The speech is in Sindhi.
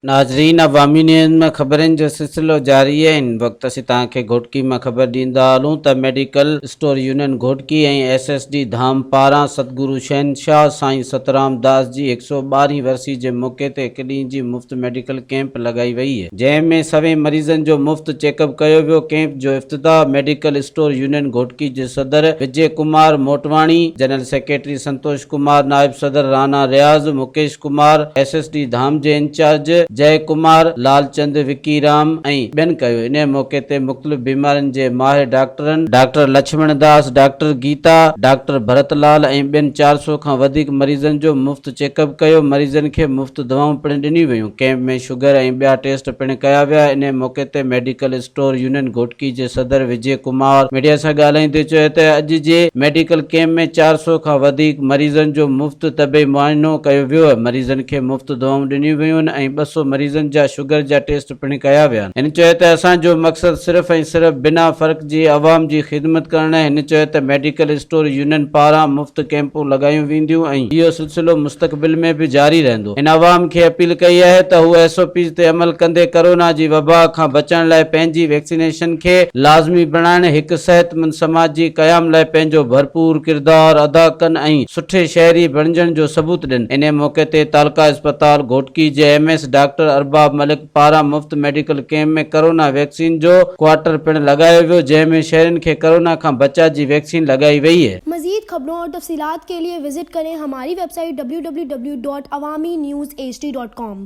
ناظرين عوامي نيوز ۾ خبرن جو سلسلو جاري آهي هن وقت اسين توهان کي گهوٽڪي مان خبر ڏيندا هلون ته medical store union Ghotki ۽ S S D Dham پاران ستگرو شهنشاهه سائين سترام داس جي هڪ سئو ٻارهين ورسي جي موقعي تي هڪ ڏينهن جي مفت ميڊيڪل ڪئمپ لڳائي وئي جنهن ۾ سوين مريضن جو مفت چيڪ اپ ڪيو ويو ڪئمپ جو افتتاح ميڊيڪل اسٽور يونين گهوٽڪي جي صدر وجي ڪمار موٽواڻي، جنرل سيڪريٽري سنتوش ڪمار، نائب صدر Rana Riaz, Mukesh Kumar, S S D Dham جي انچارج جئه ڪمار، لال چند وڪي رام ۽ ٻين ڪيو. انهيء موقعي تي مختلف بيمارين جي ماهر ڊاڪٽرن doctor Lachhman Das, doctor Geeta, doctor Bharat Lal ۽ ٻين 400 کان وڌيڪ مريضن جو مفت چيڪ اپ ڪيو، مريضن کي مفت دوائون پڻ ڏنيون ويون، ڪئمپ ۾ شگر ۽ ٻيا ٽيسٽ پڻ ڪيا ويا، انهيء موقعي تي ميڊيڪل اسٽور يونين گهوٽڪي جي صدر وجي ڪمار ميڊيا سان ڳالهائيندي چيو ته اڄ جي ميڊيڪل ڪئمپ ۾ 400 کان وڌيڪ مريضن جو مفت طبي معائنو ڪيو ويو، مريضن کي مفت دوائون ڏنيون ويون ۽ 200 مريضن جا شگر جا ٽيسٽ پڻ ڪيا ويا. هن چيو ته اسان جو مقصد صرف ۽ صرف بنا فرق جي عوام جي خدمت ڪرڻ آهي، هن چيو ته ميڊيڪل اسٽور يونين پاران مفت ڪئمپون لڳايون وينديون ۽ اهو سلسلو مستقبل ۾ به جاري رهندو. هن عوام کي اپيل ڪئي آهي ته هو ايس او پيز تي عمل ڪندي ڪرونا جي وبا کان بچڻ لاء پنهنجي ويڪسينيشن کي لازمي بڻائڻ، هڪ صحتمند سماج جي قيام لاء پنهنجو ڀرپور ڪردار ادا ڪن ۽ سٺي شهري بڻجڻ جو ثبوت ڏين. انهي موقعي تي تعلقه اسپتال گهوٽڪي جي M S doctor Arbab Malik پاران مفت ميڊيڪل ڪئمپ ۾ ڪرونا ويڪسين جو ڪوارٽر پڻ لڳايو ويو جنهن ۾ شهرين کي ڪرونا کان بچاء جي ويڪسين لڳائي وئي. مزيد خبرون اور تفصيلات کے لئے وزٽ ڪرين ھماري web site www.awamiNewsHD.com.